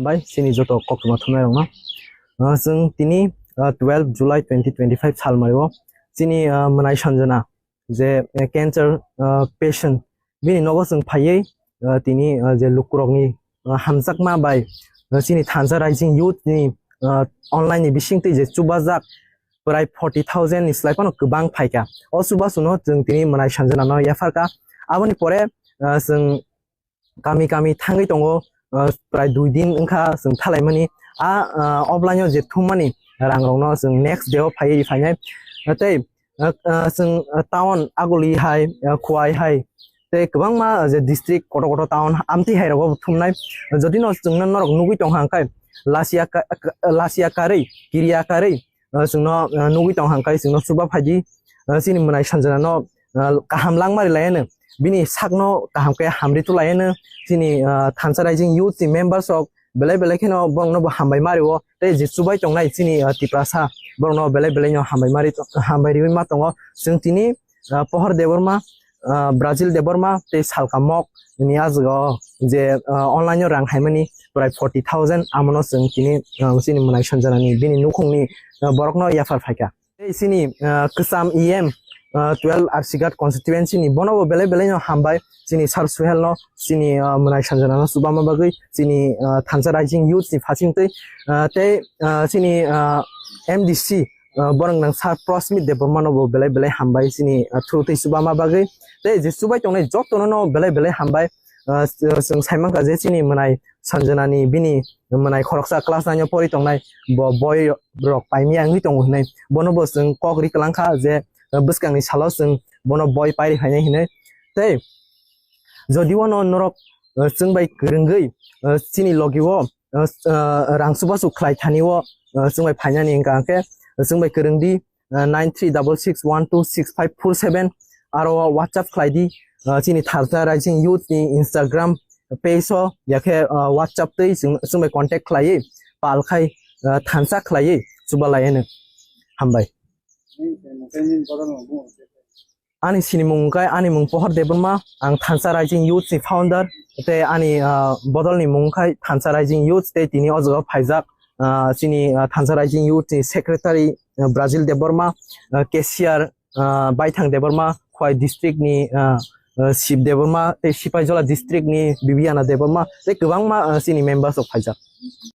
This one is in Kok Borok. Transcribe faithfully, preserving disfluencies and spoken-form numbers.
Bai chini joto koktwma thumnairokno. Ah, chwng tini, ah, twelve July twenty twenty-five salmario chini, ah, mwnai Sanjana je, eh, cancer, ah, patient bini nogo chwng phaiwi, ah, tini, ah, je lukurokni, ah, hamjakma bai, ah, chini thansa raising youth ni, ah, online ni bisingtwi je chubajak prai forty thousand ni slai phano kwbang phaikha. O chubachuno chwng tini mwnai Sanjana no yapharkha. Aboni pore, ah, chwng kami kami thangwi tongo, ah, prai dui din wngkha chwng thalaimani. A, ah, offline o je thummani rang rokno chwng next day o phaiwi phainai. Tei, ah, ah, chwng, ah, town Aguli hai, ah, Khowai hai tei kwbangma je district kotor kotor town amtwi hai rogo thumnai. Jodi no chwngno norok nugwi tongkha hwnkhe lasia ka-, ka-, lasia karwi, kiriya karwi, ah, chwngno, ah, nugwi tong hangkai chwngno chuba phaidi, ah, chini mwnai Sanjana no, ah, kaham langmari laiano, bini sakno kaham khe hamri tu laiano, chini, ah, thansa raising youth ni members rok belai belai kheno borokno bo hambai mario, tei je chubai tongnai chini, ah, Tiprasa borokno belai belai no hambai mari, hambai riwi ma tongo. Chwng tini, ah, Pohor Debbarma, ah, Brazil Debbarma tei Salka Mok ni ajwgo je, ah, online o rang haimani prai forty thousand, amono chwng tini, ah, chini mwnai Sanjana ni bini nukhungni, ah, borokno yaphar phaikha. Tei chini, ah, kwcham E M, ah, twelve Arsighat constituency ni bono bo belai belai no hambai chini Sir Suhel no, chini, ah, mwnai Sanjana no chubama bagwi, chini, ah, thansa raising youth ni phasing twi, ah, tei, ah, chini, ah, M D C, ah, borok nang Sir Prosmit Debbarma no bo belai belai hambai chini, ah, through twi chubama bagwi. Tei je chubai tongnai jotono no belai belai hambai. Ah, chwng saimankha je chini mwnai Sanjana ni bini mwnai khoroksa class nine o pori tongnai, bo boi rok paimya wngwi tongo hinwi, bono bo chwng kok ri kwlangkha je, ah, bwskangni salo chwng bono boi pairi phainai hinwi. Tei jodi o no norok, ah, chwng bai kwrwngwi, ah, chini logi o, ah, ah, rang chubachu khlai thani o, ah, chwng bai phainani wngkha hwnkhe chwng bai kwrwng di, ah, nine three double six one two six five four seven, aro WhatsApp khlai di, ah, chini Thansa Raising Youth ni Instagram page o, yakhe, ah, WhatsApp twi chwng, chwng bai contact khlaiwi pal khai, ah, thansa khlaiwi chuba lai hwno. Hambai. Ani sinimung wngkha, ani mung Pohor Debbarma, ang Thansa Raising Youth ni founder, tei ani, ah, bodol ni mung wngkha Thansa Raising Youth, tei tini o jaga phaijak, ah, chini, ah, Thansa Raising Youth ni secretary, ah, Brazil Debbarma, ah, cashier, ah, Baithang Debbarma, Khowai district ni, ah, ah, Shiv Debbarma, tei Sipaijola district ni Bibiana Debbarma, tei kwbangma, ah, chini members rok phaijak.